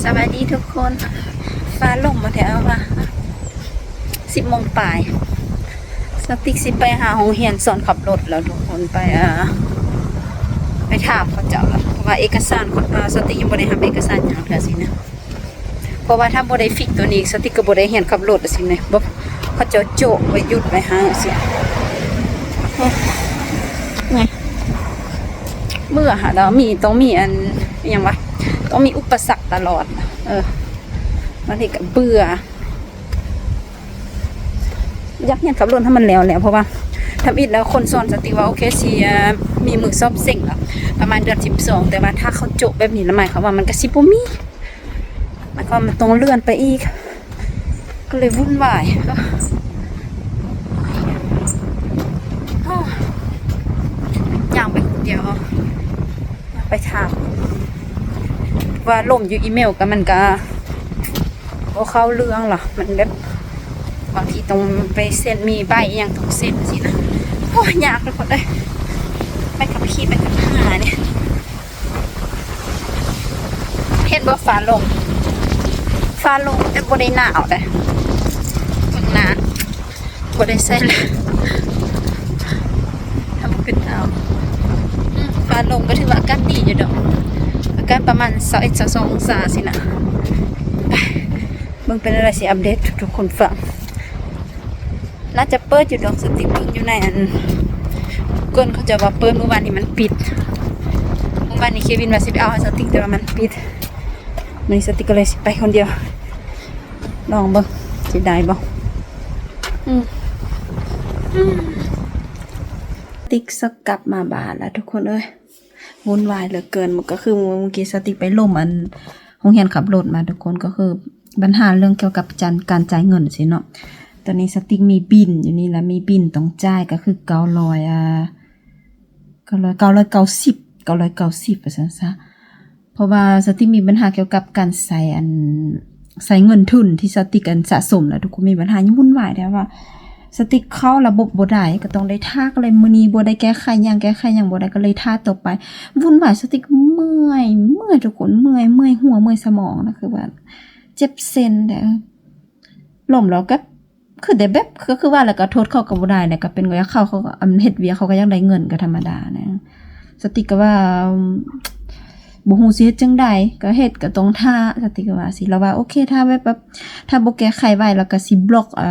ສະບາຍດີທຸກຄົນ. ຟ້າລົງມາແທ້ວ່າ ສິບໂມງປາຍ. ສະຕິກຊິໄປຫາໂຮງຮຽນສອນຂັບລົດແລ້ວທຸກຄົນ ໄປ ເອີ ໄປຖາມເຂົາເຈົ້າລະ ເພາະວ່າເອກະສານ ເອີ ສະຕິກຍັງບໍ່ໄດ້ຮັບເອກະສານຫຍັງເທື່ອຊີ້ນະ. ເພາະວ່າຖ້າບໍ່ໄດ້ຟິກໂຕນີ້ ສະຕິກກໍບໍ່ໄດ້ຮຽນຂັບລົດຊີ້ນະ. ບໍ່ ເຂົາເຈົ້າໂຈະໄວ້ ຢຸດໄວ້ໃຫ້ຊີ້. ເມື່ອຫາດອກ ມີ ຕ້ອງມີອັນ ອີ່ຫຍັງວະ ຕ້ອງມີອຸປະສັກຕະຫຼອດ. ເອີ ບາງທີກໍເບື່ອ ຢາກຮຽນຂັບລົດໃຫ້ມັນແລ້ວແຫຼະ ເພາະວ່າທຳອິດແລ້ວຄົນສອນສະຕິກວ່າ ໂອເຄ ຊິ ເອີ ມີມື້ສອບເສັງແລ້ວ ປະມານເດືອນສິບສອງ ແຕ່ວ່າຖ້າເຂົາໂຈະແບບນີ້ລະ ໝາຍຄວາມວ່າມັນກໍຊິບໍ່ມີ ໝາຍຄວາມວ່າມັນຕ້ອງເລື່ອນໄປອີກ ກໍເລີຍວຸ່ນວາຍ. ຍ່າງໄປຄົນດຽວ ໄປຖາມວ່າລົມຢູ່ອີເມວ ກໍມັນກໍບໍ່ເຂົ້າເລື່ອງລະ ມັນແບບ ບາງທີຕ້ອງໄປເຊັນ ມີໃບອີ່ຫຍັງຕ້ອງເຊັນຊີ້ນະ. ໂອ້ຍ ຍາກເລີຍ ຄົນເອີຍ ໃບຂັບຂີ່ ໃບຂັບຫານີ້. ເຫັນບໍ່ ຟ້າລົງ ຟ້າລົງ ແຕ່ບໍ່ໄດ້ໜາວເດ້ ເບິ່ງໜ້າ ບໍ່ໄດ້ໃສ່ລະ ຖ້າບໍ່ເປັນໜາວ. ອືມ ຟ້າລົງກໍຖືວ່າອາກາດດີຢູ່ດອກ ອາກາດປະມານຊາວເອັດ ຊາວສອງອົງສາຊີ້ນະ. ໄປ ເບິ່ງເປັນແນວໃດ ຊິອັບເດດທຸກໆຄົນຟັງ. ໜ້າຈະເປີດຢູ່ດອກ ສະຕິກເບິ່ງຢູ່ໃນອັນ Google ເຂົາເຈົ້າວ່າເປີດ ມື້ວານນີ້ມັນປິດ. ມື້ວານນີ້ເຄວິນວ່າຊິໄປເອົາໃຫ້ສະຕິກ ແຕ່ວ່າມັນປິດ. ມື້ນີ້ສະຕິກກໍເລີຍຊິໄປຄົນດຽວ ລອງເບິ່ງຊິໄດ້ບໍ່. ອືມ ອືມ ສະຕິກສະກັບມາບ້ານລະທຸກຄົນເອີຍ. ວຸ່ນວາຍເຫຼືອເກີນ. ມັນກໍຄືມື້ກີ້ສະຕິກໄປລົມອັນໂຮງຮຽນຂັບລົດມາທຸກຄົນ ກໍຄືບັນຫາເລື່ອງກ່ຽວກັບການ ການຈ່າຍເງິນຊີ້ເນາະ. ຕອນນີ້ສະຕິກມີບິນຢູ່ນີ້ລະ ມີບິນຕ້ອງຈ່າຍ ກໍຄືເກົ້າຮ້ອຍ ອາ ເກົ້າຮ້ອຍ ເກົ້າຮ້ອຍເກົ້າສິບ ເກົ້າຮ້ອຍເກົ້າສິບ ວ່າຊັ້ນຊະ. ເພາະວ່າສະຕິກມີບັນຫາກ່ຽວກັບການໃຊ້ອັນ ໃຊ້ເງິນທຶນທີ່ສະຕິກອັນສະສົມ ແລ້ວທຸກຄົນມີບັນຫາຫຍຸ້ງວຸ່ນວາຍແທ້ວ່າ ສະຕິກເຂົ້າລະບົບບໍ່ໄດ້ ກໍຕ້ອງໄດ້ຖ້າ ກໍເລີຍມື້ນີ້ບໍ່ໄດ້ແກ້ໄຂຫຍັງ ແກ້ໄຂຫຍັງບໍ່ໄດ້ ກໍເລີຍຖ້າຕໍ່ໄປ. ວຸ່ນວາຍ ສະຕິກເມື່ອຍ ເມື່ອຍທຸກຄົນ ເມື່ອຍ ເມື່ອຍຫົວ ເມື່ອຍສະໝອງນະ ຄືວ່າເຈັບເສັ້ນແທ້. ລົມແລ້ວກໍຄືແຕ່ແບບ ກໍຄືວ່າແລ້ວກໍໂທດເຂົາກໍບໍ່ໄດ້ ແລ້ວກໍເປັນຫຍັງ ເຂົາ ເຂົາກໍ ອັນ ເຮັດວຽກເຂົາກໍຢາກໄດ້ເງິນ ກໍທຳມະດານະ. ສະຕິກກໍວ່າ ບໍ່ຮູ້ຊິເຮັດຈັ່ງໃດ ກໍເຮັດ ກໍຕ້ອງຖ້າ. ສະຕິກກໍວ່າຊີ້ ລາວວ່າ ໂອເຄ ຖ້າແບບ ແບບ ຖ້າບໍ່ແກ້ໄຂໄວ ລາວກໍຊິບລັອກ ເອີ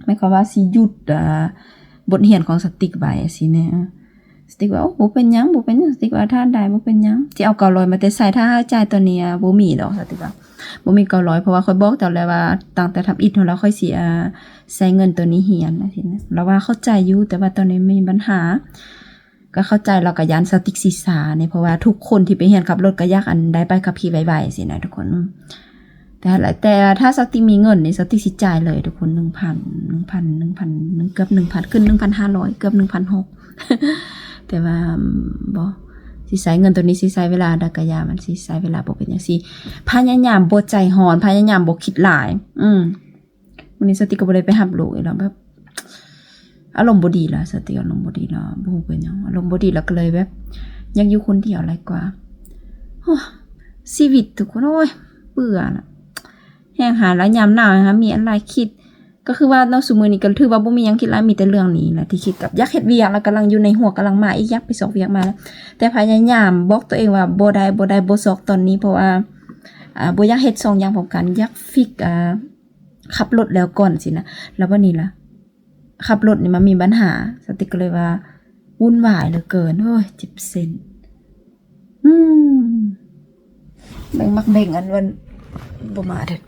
ໝາຍຄວາມວ່າຊິຢຸດ ເອີ ບົດຮຽນຂອງສະຕິກໄວ້ຊີ້ນະ. ສະຕິກວ່າ ໂອ້ ບໍ່ເປັນຫຍັງ ບໍ່ເປັນຫຍັງ. ສະຕິກວ່າ ຖ້າໄດ້ ບໍ່ເປັນຫຍັງ ຊິເອົາເກົ້າຮ້ອຍມາແຕ່ໃສ ຖ້າໃຊ້ຈ່າຍຕອນນີ້ ອາ ບໍ່ມີດອກ. ສະຕິກວ່າ ບໍ່ມີເກົ້າຮ້ອຍ ເພາະວ່າຂ້ອຍບອກເຈົ້າແລ້ວວ່າ ຕັ້ງແຕ່ທຳອິດພຸ້ນລະ ຂ້ອຍຊິ ອາ ໃຊ້ເງິນໂຕນີ້ຮຽນ ວ່າຊີ້ນະ. ລາວວ່າເຂົ້າໃຈຢູ່ ແຕ່ວ່າຕອນນີ້ມີບັນຫາ ກໍເຂົ້າໃຈ ລາວກໍຢ້ານສະຕິກຊິຊ້ານີ້ ເພາະວ່າທຸກຄົນທີ່ໄປຮຽນຂັບລົດກໍຢາກ ອັນ ໄດ້ໃບຂັບຂີ່ໄວໆຊີ້ນະທຸກຄົນ. ແຕ່ ແຕ່ຖ້າສະຕິກມີເງິນນີ້ ສະຕິກຊິຈ່າຍເລີຍທຸກຄົນ ໜຶ່ງພັນ ໜຶ່ງພັນ ໜຶ່ງພັນ ເກືອບໜຶ່ງພັນ ຂຶ້ນໜຶ່ງພັນຫ້າຮ້ອຍ ເກືອບໜຶ່ງພັນຫົກ ແຕ່ວ່າ ບໍ່ ຊິໃຊ້ເງິນໂຕນີ້ ຊິໃຊ້ເວລາໃດກໍຢ່າ ມັນຊິໃຊ້ເວລາ ບໍ່ເປັນຫຍັງ ຊິພະຍາຍາມບໍ່ໃຈຮ້ອນ ພະຍາຍາມບໍ່ຄິດຫຼາຍ. ອືມ ມື້ນີ້ສະຕິກກໍບໍ່ໄດ້ໄປຮັບລູກອີກແລ້ວ ແບບ ອາລົມບໍ່ດີລະ ສະຕິກອາລົມບໍ່ດີລະ ບໍ່ຮູ້ເປັນຫຍັງ ອາລົມບໍ່ດີລະ ກໍເລີຍແບບ ຢາກຢູ່ຄົນດຽວຫຼາຍກວ່າ. ໂອ້ ຊີວິດທຸກຄົນ ໂອ້ຍ ເບື່ອລະ ແຮງຫາລະ ຍາມໜາວຫາມີອັນຫຼາຍຄິດ. ກໍຄືວ່າເນາະ ຊຸມື້ນີ້ກໍຖືວ່າບໍ່ມີຫຍັງຄິດຫຼາຍ ມີແຕ່ເລື່ອງນີ້ລະທີ່ຄິດ ກັບຢາກເຮັດວຽກ ລະກຳລັງຢູ່ໃນຫົວ ກຳລັງມາອີກ ຢາກໄປຊອກວຽກມາ ແຕ່ພະຍາຍາມບອກຕົວເອງວ່າ ບໍ່ໄດ້ ບໍ່ໄດ້ ບໍ່ຊອກຕອນນີ້ ເພາະວ່າ ອາ ບໍ່ຢາກເຮັດສອງຢ່າງພ້ອມກັນ ຢາກຟິກ ອາ ຂັບລົດແລ້ວກ່ອນຊີ້ນະ. ແລ້ວບັດນີ້ລະ ຂັບລົດນີ້ມັນມີບັນຫາ ສະຕິກກໍເລີຍວ່າວຸ່ນວາຍເຫຼືອເກີນ ໂອ້ຍ ເຈັບເສັ້ນ. ອືມ ເບິ່ງ ມັກເບັງອັນວັນ ບໍ່ມາເດີ້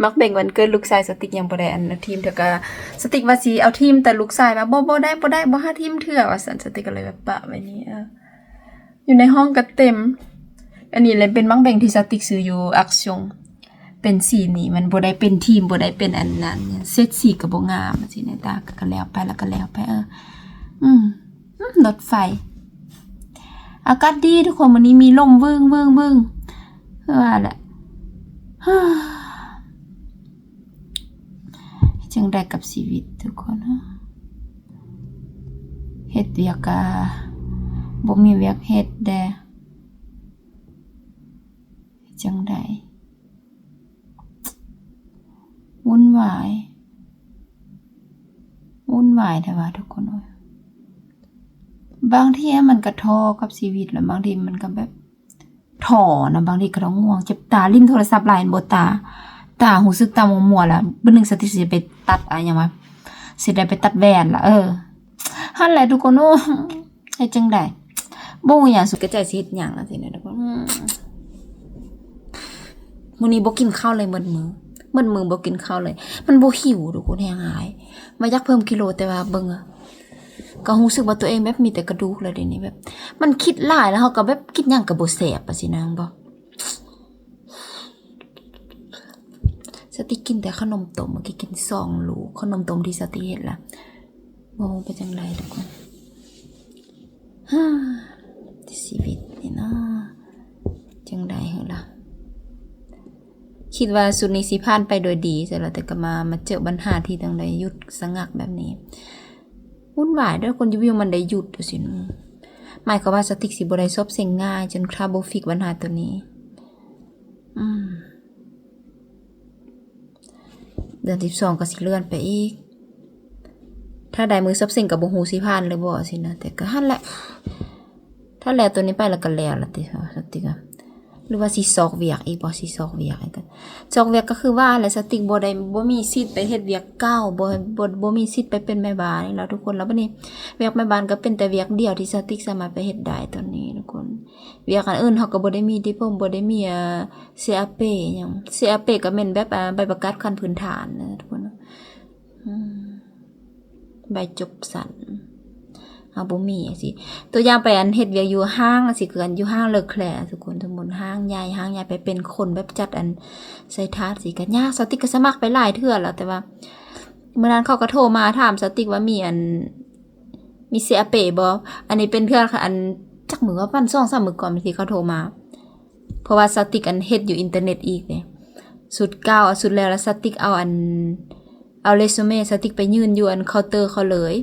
ມັກເບັງວັນເກີດລູກຊາຍ ສະຕິກຍັງບໍ່ໄດ້ອັນ ທີມເທື່ອ ກະ ສະຕິກວ່າຊິເອົາທີມແຕ່ລູກຊາຍ ວ່າບໍ່ ບໍ່ໄດ້ ບໍ່ໄດ້ ບໍ່ຫາທີມເທື່ອ ວ່າຊັ້ນ. ສະຕິກກໍເລີຍແບບປະໄວ້ນີ້ ເອີ ຢູ່ໃນຫ້ອງກໍເຕັມ. ອັນນີ້ແຫຼະເປັນໝາກເບັງທີ່ສະຕິກຊື້ຢູ່ອາກຊົງ ເປັນສີນີ້ ມັນບໍ່ໄດ້ເປັນທີມ ບໍ່ໄດ້ເປັນອັນນັ້ນ ເສດສີກໍບໍ່ງາມ ຈັ່ງຊີ້ນະ. ຕາກໍແລ້ວໄປ ແລ້ວກໍແລ້ວໄປ ເອີ ອືມ ອືມ ລົດໄຟ ອາກາດດີທຸກຄົນ ມື້ນີ້ມີລົມວຶ້ງໆໆ ຄືວ່າແຫຼະ. ຈັ່ງໃດກັບຊີວິດທຸກຄົນ ເຮັດວຽກກະບໍ່ມີວຽກເຮັດແດ່. ຈັ່ງໃດ? ວຸ່ນວາຍ ວຸ່ນວາຍແທ້ວ່າທຸກຄົນເອີຍ. ບາງທີມັນກະທໍ້ກັບຊີວິດ ແລ້ວບາງທີມັນກະແບບທໍ້ນະ. ບາງທີກະຕ້ອງງ່ວງ ເຈັບຕາ ຫຼິ້ນໂທລະສັບຫຼາຍແມ່ນບໍ່? ຕາ ຕາຮູ້ສຶກຕາມົວໆ ແລ້ວບຶດໜຶ່ງສະຕິກຊິໄປຕັດ ອາ ຫຍັງວະ ຊິໄດ້ໄປຕັດແວ່ນລະ. ເອີ ຫັ້ນແຫຼະທຸກຄົນ ໂອ້ ເຮັດຈັ່ງໃດ? ບໍ່ຮູ້ຫຍັງ ສຸດກະໃຈຊິເຮັດຫຍັງລະທີນີ້ທຸກຄົນ. ມື້ນີ້ບໍ່ກິນເຂົ້າເລີຍ ໝົດມື້ ໝົດມື້ບໍ່ກິນເຂົ້າເລີຍ. ມັນບໍ່ຫິວທຸກຄົນ ແຮງຫາຍ ວ່າຢາກເພີ່ມກິໂລ ແຕ່ວ່າເບິ່ງ ກະຮູ້ສຶກວ່າຕົວເອງແບບມີແຕ່ກະດູກແລ້ວດຽວນີ້ ແບບມັນຄິດຫຼາຍ ແລ້ວເຮົາກະແບບກິນຫຍັງກະບໍ່ແຊບ ປະຊີ້ນະ ເຫັນບໍ່? ສະຕິກກິນແຕ່ຂະໜົມຕົ້ມ ເມື່ອກີ້ກິນສອງລູກ ຂະໜົມຕົ້ມທີ່ສະຕິກເຮັດລະ. ບໍ່ຮູ້ເປັນຈັ່ງໃດທຸກຄົນ ຮາ ຊີວິດນີ້ເນາະ ຈັ່ງໃດຫັ້ນລະ. ຄິດວ່າຊຸດນີ້ຊິຜ່ານໄປໂດຍດີຊະລະ ແຕ່ກະມາ ມາເຈີບັນຫາທີ່ຕ້ອງໄດ້ຢຸດສະງັກແບບນີ້. ວຸ່ນວາຍເດີຄົນ ຢູ່ໆມັນໄດ້ຢຸດ ວ່າຊັ້ນ. ໝາຍຄວາມວ່າສະຕິກຊິບໍ່ໄດ້ສອບເສັງງ່າຍ ຈົນຖ້າບໍ່ຟິກບັນຫາໂຕນີ້. ອືມ ເດືອນສິບສອງກະຊິເລື່ອນໄປອີກ. ຖ້າໄດ້ມື້ສອບເສັງກະບໍ່ຮູ້ຊິຜ່ານຫຼືບໍ່ ຊີ້ນະ. ແຕ່ກະຫັ້ນແຫຼະ ຖ້າແລ້ວໂຕນີ້ໄປແລ້ວກະແລ້ວລະຕິ ສະຕິກ ຫຼືວ່າຊິຊອກວຽກອີກບໍ່? ຊິຊອກວຽກອີກ ຊອກວຽກກະຄືວ່າແຫຼະ ສະຕິກບໍ່ໄດ້ ບໍ່ມີສິດໄປເຮັດວຽກເກົ່າ ບໍ່ ບໍ່ ບໍ່ມີສິດໄປເປັນແມ່ບ້ານອີກແລ້ວທຸກຄົນ. ແລ້ວບາດນີ້ວຽກແມ່ບ້ານກະເປັນແຕ່ວຽກດຽວທີ່ສະຕິກສາມາດໄປເຮັດໄດ້ຕອນນີ້ທຸກຄົນ. ວຽກອັນອື່ນເຮົາກະບໍ່ໄດ້ມີດິບໂພມ ບໍ່ໄດ້ມີ ອາ ເຊອາເປ ຫຍັງ ເຊອາເປກະແມ່ນແບບ ອາ ໃບປະກາດຂັ້ນພື້ນຖານນະທຸກຄົນ ອືມ ໃບຈົບຊັ້ນ ເຮົາບໍ່ມີຈັ່ງຊີ້. ຕົວຢ່າງໄປອັນເຮັດວຽກຢູ່ຫ້າງ ຈັ່ງຊີ້ ຄືກັນ ຢູ່ຫ້າງເລີແຄລທຸກຄົນ ສົມມຸດຫ້າງໃຫຍ່ ຫ້າງໃຫຍ່ ໄປເປັນຄົນແບບຈັດອັນໃສ່ຖາດຊີ້ ກະຍາກ. ສະຕິກກະສະໝັກໄປຫຼາຍເທື່ອແລ້ວ ແຕ່ວ່າມື້ນັ້ນເຂົາກະໂທມາຖາມສະຕິກວ່າມີອັນ ມີເຊອາເປບໍ່? ອັນນີ້ເປັນເທື່ອ ອັນ ຈັກມື້ວ່າ ປະມານສອງສາມມື້ກ່ອນທີ່ເຂົາໂທມາ ເພາະວ່າສະຕິກອັນເຮັດຢູ່ອິນເຕີເນັດອີກເດ້ ຊຸດເກົ່າ ຊຸດແລ້ວ ລະສະຕິກເອົາອັນ ເອົາເຣຊູເມສະຕິກໄປຍື່ນຢູ່ອັນເຄົາເຕີເຂົາເລີຍ.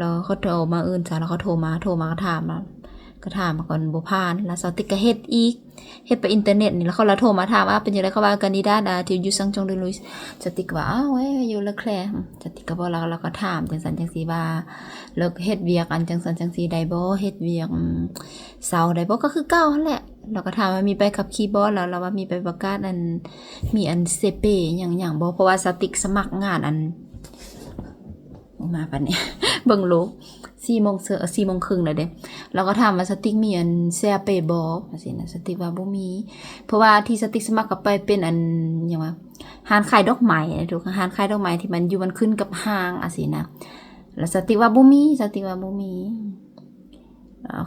ລະເຂົາໂທມາອື່ນຊະ ລະເຂົາໂທມາ ໂທມາກະຖາມ ລະກະຖາມ ມັນກະບໍ່ຜ່ານ ລະສະຕິກກະເຮັດອີກ ເຮັດໄປອິນເຕີເນັດນີ້ ລະເຂົາລະໂທມາຖາມວ່າເປັນຈັ່ງໃດ ເຂົາວ່າ candidat, ah, tu es en congé, ສະຕິກກະວ່າ ອ້າວ ເອີຍ ຢູ່ເລີແຄລ. ສະຕິກກະບອກລາວ ລາວກະຖາມຈັ່ງຊັ້ນຈັ່ງຊີ້ວ່າ ແລ້ວເຮັດວຽກອັນຈັ່ງຊັ້ນຈັ່ງຊີ້ໄດ້ບໍ່? ເຮັດວຽກ ອືມ ເຊົາໄດ້ບໍ່? ກະຄືເກົ່າຫັ້ນແຫຼະ. ລາວກະຖາມວ່າມີໃບຂັບຂີ່ບໍ່? ລາວ ລາວວ່າມີໃບປະກາດອັນ ມີອັນເຊເປຫຍັງຫຍັງບໍ່? ເພາະວ່າສະຕິກສະໝັກງານອັນ ມາປານນີ້ ເບິ່ງໂລກ ສີ່ໂມງ ສີ່ໂມງເຄິ່ງແລ້ວເດ້. ລາວກະຖາມວ່າສະຕິກມີອັນເຊອາເປບໍ່? ຈັ່ງຊີ້ນະ ສະຕິກວ່າບໍ່ມີ ເພາະວ່າທີ່ສະຕິກສະໝັກກະໄປເປັນອັນ ຫຍັງວະ ຮ້ານຂາຍດອກໄມ້ ທຸກ ຮ້ານຂາຍດອກໄມ້ທີ່ມັນຢູ່ ມັນຂຶ້ນກັບຫ້າງ ຈັ່ງຊີ້ນະ. ລະສະຕິກວ່າບໍ່ມີ ສະຕິກວ່າບໍ່ມີ.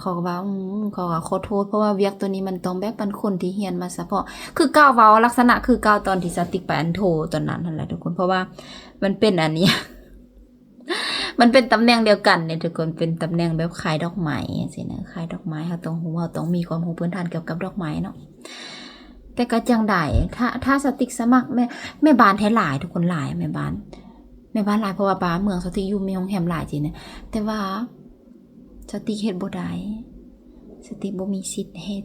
ເຂົາກະວ່າ ອືມ ເຂົາກະຂໍໂທດ ເພາະວ່າວຽກໂຕນີ້ມັນຕ້ອງແບບ ອັນ ຄົນທີ່ຮຽນມາສະເພາະ ຄືເກົ່າ ເວົ້າລັກສະນະຄືເກົ່າຕອນທີ່ສະຕິກໄປອັນໂທຕອນນັ້ນຫັ້ນແຫຼະທຸກຄົນ ເພາະວ່າມັນເປັນອັນນີ້ ມັນເປັນຕຳແໜ່ງດຽວກັນນີ້ທຸກຄົນ ເປັນຕຳແໜ່ງແບບຂາຍດອກໄມ້ຈັ່ງຊີ້ນະ ຂາຍດອກໄມ້ ເຮົາຕ້ອງຮູ້ ເຮົາຕ້ອງມີຄວາມຮູ້ພື້ນຖານກ່ຽວກັບດອກໄມ້ເນາະ. ແຕ່ກະຈັ່ງໃດ ຖ້າ ຖ້າສະຕິກສະໝັກ ແມ່ ແມ່ບ້ານແທ້ຫຼາຍທຸກຄົນ ຫຼາຍ ແມ່ບ້ານ ແມ່ບ້ານຫຼາຍ ເພາະວ່າບ້ານເມືອງສະຕິກຢູ່ມີໂຮງແຮມຫຼາຍຊີ້ນະ ແຕ່ວ່າ ສະຕິກເຮັດບໍ່ໄດ້ ສະຕິກບໍ່ມີສິດເຮັດ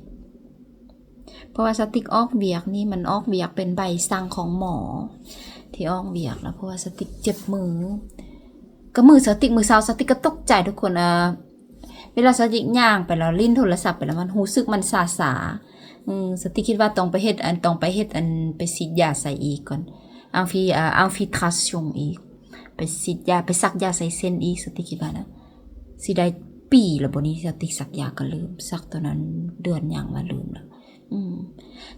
ເພາະວ່າສະຕິກອອກວຽກນີ້ ມັນອອກວຽກເປັນໃບສັ່ງຂອງໝໍ ທີ່ອອກວຽກ ລະເພາະວ່າສະຕິກເຈັບມື ກະມືສະຕິກ ມື້ເຊົ້າສະຕິກກະຕົກໃຈທຸກຄົນ ເອີ ເວລາສະຕິກຍ່າງໄປແລ້ວຫຼິ້ນໂທລະສັບໄປແລ້ວ ມັນຮູ້ສຶກມັນຊາໆ ອືມ ສະຕິກຄິດວ່າຕ້ອງໄປເຮັດ ອັນ ຕ້ອງໄປເຮັດ ອັນ ໄປສີດຢາໃສ່ອີກກ່ອນ ອິນຟີ ເອີ ອິນຟີລທຣາຊຽວອີກ ໄປສີດຢາ ໄປສັກຢາໃສ່ເສັ້ນອີກ ສະຕິກຄິດວ່ານະ ຊິໄດ້ປີແລ້ວບໍ່ນີ້ ສະຕິກສັກຢາກະລືມ ສັກຕອນນັ້ນເດືອນຫຍັງວະ ລືມແລ້ວ ອືມ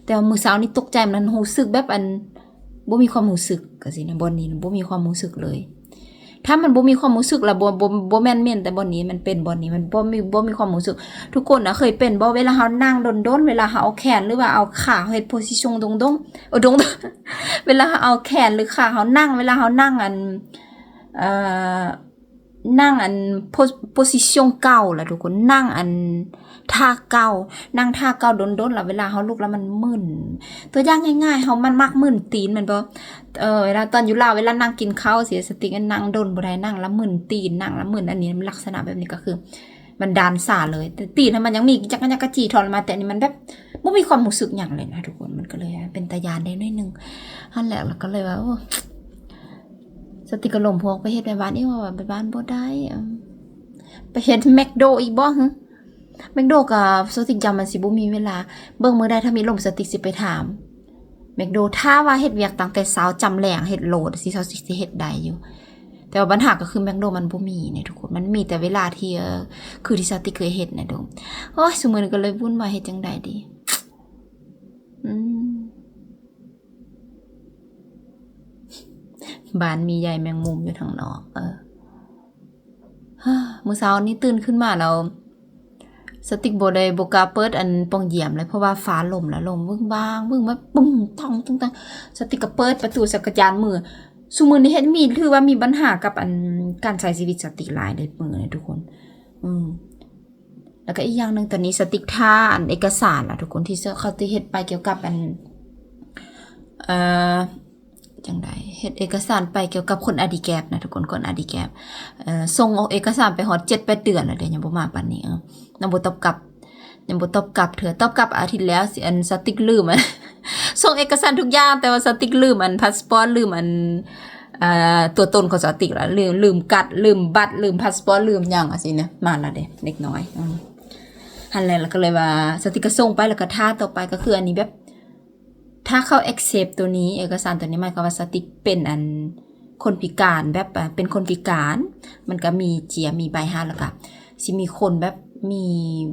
ແຕ່ວ່າມື້ເຊົ້ານີ້ຕົກໃຈ ມັນຮູ້ສຶກແບບ ອັນ ບໍ່ມີຄວາມຮູ້ສຶກ ຈັ່ງຊີ້ນະ ບ່ອນນີ້ນະ ບໍ່ມີຄວາມຮູ້ສຶກເລີຍ. ຖ້າມັນບໍ່ມີຄວາມຮູ້ສຶກລະ ບໍ່ ບໍ່ ບໍ່ແມ່ນ ແມ່ນແຕ່ບ່ອນນີ້ ມັນເປັນບ່ອນນີ້ ມັນບໍ່ມີ ບໍ່ມີຄວາມຮູ້ສຶກ. ທຸກຄົນນະເຄີຍເປັນບໍ່ ເວລາເຮົານັ່ງດົນໆ ເວລາເຮົາເອົາແຂນ ຫຼືວ່າເອົາຂາເຮົາເຮັດໂພຊິຊົງດົງໆ ເອີ ດົງ ເວລາເຮົາເອົາແຂນ ຫຼື ຂາເຮົານັ່ງ ເວລາເຮົານັ່ງ ອັນ ເອີ ນັ່ງ ອັນ ໂພ ໂພຊິຊົງເກົ່າລະທຸກຄົນ ນັ່ງ ອັນ ທ່າເກົ່າ ນັ່ງທ່າເກົ່າດົນໆ ລະເວລາເຮົາລຸກລະມັນມຶນ. ຕົວຢ່າງງ່າຍໆ ເຮົາມັນມັກມຶນຕີນແມ່ນບໍ່? ເອີ ເວລາຕອນຢູ່ລາວ ເວລານັ່ງກິນເຂົ້າຊີ້ ສະຕິກນັ່ງດົນບໍ່ໄດ້ ນັ່ງລະມຶນຕີນ ນັ່ງລະມຶນ ອັນນີ້ ລັກສະນະແບບນີ້ກະຄື ມັນດ່ານຊາເລີຍ ແຕ່ຕີນຫັ້ນມັນຍັງມີຈັກກະຈັກກະຈີ່ຖອນມາ ແຕ່ອັນນີ້ມັນແບບ ບໍ່ມີຄວາມຮູ້ສຶກຫຍັງເລີຍນະທຸກຄົນ. ມັນກໍເລີຍເປັນຕາຢ້ານໄດ້ໜ້ອຍໜຶ່ງ. ຫັ້ນແຫຼະ ແລ້ວກໍເລີຍວ່າ ໂອ້ ສະຕິກກໍລົມພວກໄປເຮັດແມ່ບ້ານອີກ ວ່າແມ່ບ້ານບໍ່ໄດ້ ເອີ ໄປເຮັດແມັກໂດອີກບໍ່ຫື? ແມັກໂດກໍສະຕິກຢ້ານມັນຊິບໍ່ມີເວລາ. ເບິ່ງມື້ໃດຖ້າມີລົມ ສະຕິກຊິໄປຖາມແມັກໂດ. ຖ້າວ່າເຮັດວຽກຕັ້ງແຕ່ເຊົ້າຈ້ຳແລງ ເຮັດໂຫຼດ ຊິ ສະຕິກຊິເຮັດໄດ້ຢູ່. ແຕ່ວ່າບັນຫາກໍຄືແມັກໂດມັນບໍ່ມີນະທຸກຄົນ. ມັນມີແຕ່ເວລາທີ່ ເອີ ຄືທີ່ສະຕິກເຄີຍເຮັດນະທຸກຄົນ. ໂອ້ຍ ຊຸມື້ນີ້ກໍເລີຍວຸ່ນວາຍ ເຮັດຈັ່ງໃດດີ? ອືມ ບ້ານມີໃຍແມງມຸມຢູ່ທາງນອກ. ເອີ ມື້ເຊົ້ານີ້ຕື່ນຂຶ້ນມາແລ້ວ ສະຕິກບໍ່ໄດ້ ບໍ່ກ້າເປີດອັນປ່ອງຢ້ຽມເລີຍ ເພາະວ່າຟ້າລົມ ແລ້ວລົມວຶ້ງວາງວຶ້ງ ແບບປຶ້ງຕ້ອງຕຶ້ງຕັງ. ສະຕິກກໍເປີດປະຕູໃສ່ກະຈານມື. ຊຸມື້ນີ້ເຮັດມີ ຖືວ່າມີບັນຫາກັບອັນການໃຊ້ຊີວິດສະຕິກຫຼາຍເດ້ມື້ນີ້ທຸກຄົນ. ອືມ ແລ້ວກໍອີກຢ່າງໜຶ່ງ ຕອນນີ້ສະຕິກຖ້າອັນເອກະສານລະທຸກຄົນ ທີ່ເຂົາຊິເຮັດໄປກ່ຽວກັບອັນ ເອີ ຈັ່ງໃດ ເຮັດເອກະສານໄປກ່ຽວກັບຄົນອາດີແກັບນະທຸກຄົນ. ຄົນອາດີແກັບ ເອີ ສົ່ງເອກະສານໄປຮອດເຈັດແປດເດືອນແລ້ວເດ້ ຍັງບໍ່ມາປານນີ້. ເອີ ຍັງບໍ່ຕອບກັບ ຍັງບໍ່ຕອບກັບເທື່ອ. ຕອບກັບອາທິດແລ້ວ ຊິອັນສະຕິກລືມ ອັນ ສົ່ງເອກະສານທຸກຢ່າງ ແຕ່ວ່າສະຕິກລືມອັນພາສປອດ ລືມອັນ ອ່າ ຕົວຕົນຂອງສະຕິກລະ ລືມ ລືມກັດ ລືມບັດ ລືມພາສປອດ ລືມຫຍັງຈັ່ງຊີ້ນະ. ມາລະເດ້ເດັກນ້ອຍ. ອືມ ຫັ້ນແຫຼະ ແລ້ວກໍເລີຍວ່າສະຕິກກໍສົ່ງໄປ ແລ້ວກໍຖ້າຕໍ່ໄປ ກໍຄືອັນນີ້ ແບບ ຖ້າເຂົາ accept ຕົວນີ້ ເອກະສານຕົວນີ້ ໝາຍຄວາມວ່າສະຕິກເປັນອັນຄົນພິການ ແບບ ເປັນຄົນພິການ ມັນກໍມີເຈ້ຍ ມີໃບຮັບ ແລ້ວກໍຊິມີຄົນແບບ ມີ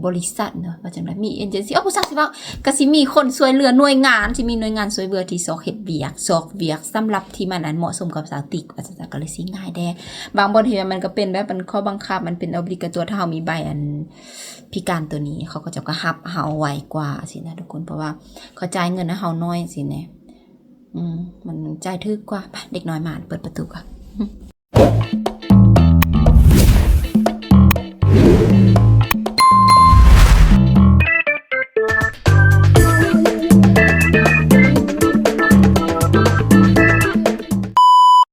ບໍລິສັດເນາະ ວ່າຈັ່ງໃດ ມີເອເຈນຊີ ເອີ ບໍ່ຊັກຊິເວົ້າ ກໍຊິມີຄົນຊ່ວຍເຫຼືອໜ່ວຍງານ ຊິມີໜ່ວຍງານຊ່ວຍເຫຼືອທີ່ຊອກເຮັດວຽກ ຊອກວຽກສຳລັບທີ່ມັນອັນເໝາະສົມກັບສະຕິກ ວ່າຊັ້ນ ກໍເລີຍຊິງ່າຍແດ່. ບາງບ່ອນທີ່ມັນກໍເປັນແບບອັນຂໍ້ບັງຄັບ ມັນເປັນ obligatory ຖ້າເຮົາມີໃບອັນພິການຕົວນີ້ ເຂົາກໍຈະກໍຮັບເຮົາໄວກວ່າຊີ້ນະທຸກຄົນ ເພາະວ່າເຂົາຈ່າຍເງິນໃຫ້ເຮົາໜ້ອຍຊີ້ນະ. ອືມ ມັນຈ່າຍຖືກກວ່າ. ໄປ ເດັກນ້ອຍມາ ເປີດປະຕູກ່ອນ.